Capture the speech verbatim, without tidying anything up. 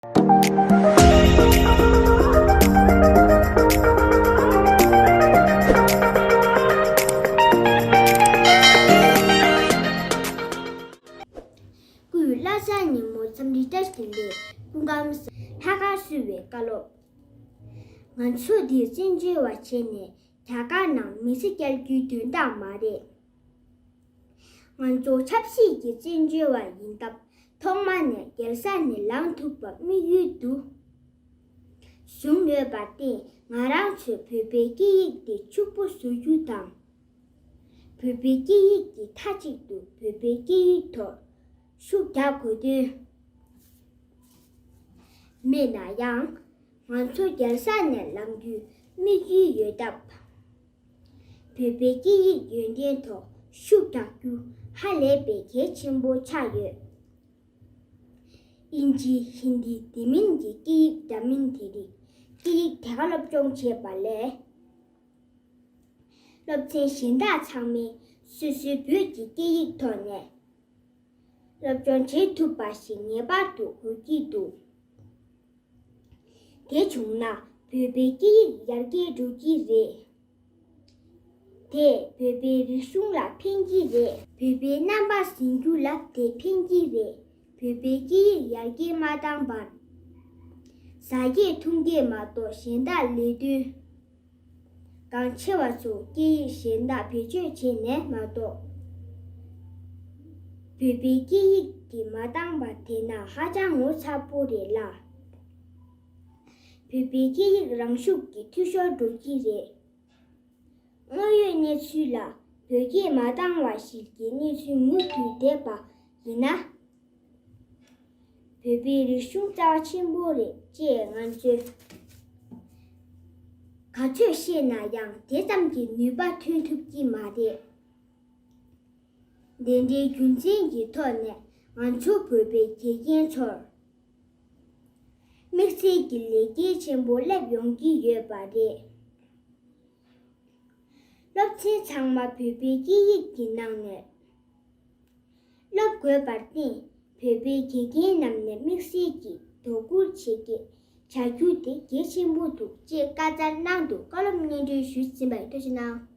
སྐུའི་བླ་གཟའ་ཉིན་མོ་འཚམས་འདྲི་བཀྲ་ཤིས་བདེ་ལེགས། སྐུ་ཁམས་བཟང་། ལྷག་དཀར་བསུ་བའི་བཀའ་སློབ། ང་ཚོ་འདིར་བཙན་བྱོལ་བ་བྱས་ནས་རྒྱ་གར་ནང་མི་ཚེ་བསྐྱལ་རྒྱུའི་དོན་དག་མ་རེད། ང་ཚོ་ཆབ་སྲིད་ཀྱི་བཙན་བྱོལ་བ་ཡིན་སྟབས། ཐོག་མ་ནས་རྒྱལ་ས་ནས་ལངས་ཐུབ་པ་དམིགས་ཡུལ་དུ་བཟུང་ཡོད་པར་བརྟེན། ང་རང་ཚོས་བོད་པའི་སྐད་ཡིག་དེ་ཕྱུག་པོ་བཟོ་རྒྱུ་དང་། བོད་པའི་སྐད་ཡིག་གི་མཐའ་གཅིག་ཏུ་བོད་པའི་སྐད་ཡིག་ཐོག་ཤུགས་རྒྱག་དགོས་དོན་མེད་ན་ཡང་། ང་ཚོ་རྒྱལ་ས་ནས་ལངས་རྒྱུའི་དམིགས་ཡུལ་ཡོད་སྟབས། བོད་པའི་སྐད་ཡིག་ཡོན་ཏན་ཐོག་ཤུགས་རྒྱག་རྒྱུ་ཧ་ལས་པའི་གལ་ཆེན་པོ་ཆགས་ཡོད། དབྱིན་ཇི། ཧིན་དི། དེ་མིན་གྱི་སྐད་ཡིག་འདྲ་མིན་དེ་རིགས་སྐད་ཡིག་དེ་ག་སློབ་སྦྱོང་བྱས་པ་ལས། སློབ་ཚན་གཞན་དག་ཚང་མས་སོ་སོའི་བོད་ཀྱི་སྐད་ཡིག་ཐོག་ནས་སློབ་སྦྱོང་བྱེད་ཐུབ་པ་ཞིག་ངེས་པར་དུ་དགོས་ཀྱི་འདུག་དེ་བྱུང་ན་བོད་པའི་སྐད་ཡིག་ཡར་རྒྱས་འགྲོ་གི་རེད། དེས་བོད་པའི་རིག་གཞུང་ལ་ཕན་གྱི་རེད། བོད་པའི་རྣམ་པ་ཟིན་རྒྱུ་ལ་དེ་ཕན་གྱི་རེད། བོད་པའི་སྐད་ཡིག་ཡར་རྒྱས་མ་བཏང་བར། ཟ་སྐད་འཐུང་སྐད་མ་གཏོགས་གཞན་དག་ལས་དོན་གང་ཆེ་བ་ཚོ་སྐད་ཡིག་གཞན་དག་བེད་སྤྱོད་བྱས་ནས་མ་གཏོགས། བོད་པའི་སྐད་ཡིག་འདི་མ་བཏང་བ་དེ་ན་ཧ་ཅང་ངོ་ཚ་པོ་རེད་ལ། བོད་པའི་སྐད་ཡིག་རང་ཤུགས་ཀྱིས་འཐུས་ཤོར་འགྲོ་གི་རེད། དངོས་ཡོད་གནས་ཚུལ་ལ་བོད་སྐད་མ་འདང་བ་ཞིག་གི་གནས་ཚུལ་མུ་མཐུད་བསྡད་པ་ཡིན་ན། བོད་པའི་རིག་གཞུང་རྩ་བ་ཆེན་པོ་རེད་ཅེས་ང་ཚོས་ག་ཚོད་བཤད་ན་ཡང་དེ་ཙམ་གྱི་ནུས་པ་ཐོན་ཐུབ་ཀྱི་མ་རེད། དེ་འདྲའི་རྒྱུ་མཚན་གྱི་ཐོག་ནས་ང་ཚོ་བོད་པའི་དགེ་རྒན་ཚོར་དམིགས་བསལ་གྱི་ལས་འགན་ཆེན་པོ་སླེབས་ཡོང་གི་ཡོད་པ་རེད། སློབ་ཚན་ཚང་མ་བོད་པའི་སྐད་ཡིག་གི་ནང་ནས་སློབ་དགོས་པར་བརྟེན། བོད་པའི་དགེ་རྒན་རྣམས་ནས་དམིགས་བསལ་གྱིས་དོ་ཁུར་བྱེད་ཀྱི་བྱ་རྒྱུ་དེ་གལ་ཆེན་པོ་འདུག་ཅེས་བཀའ་སྩལ་གནང་འདུག་བཀའ་སློབ་སྙན་སྒྲོན་ཞུས་ཟིན་པ་ཡིན། ཐུགས་རྗེ་གནང་།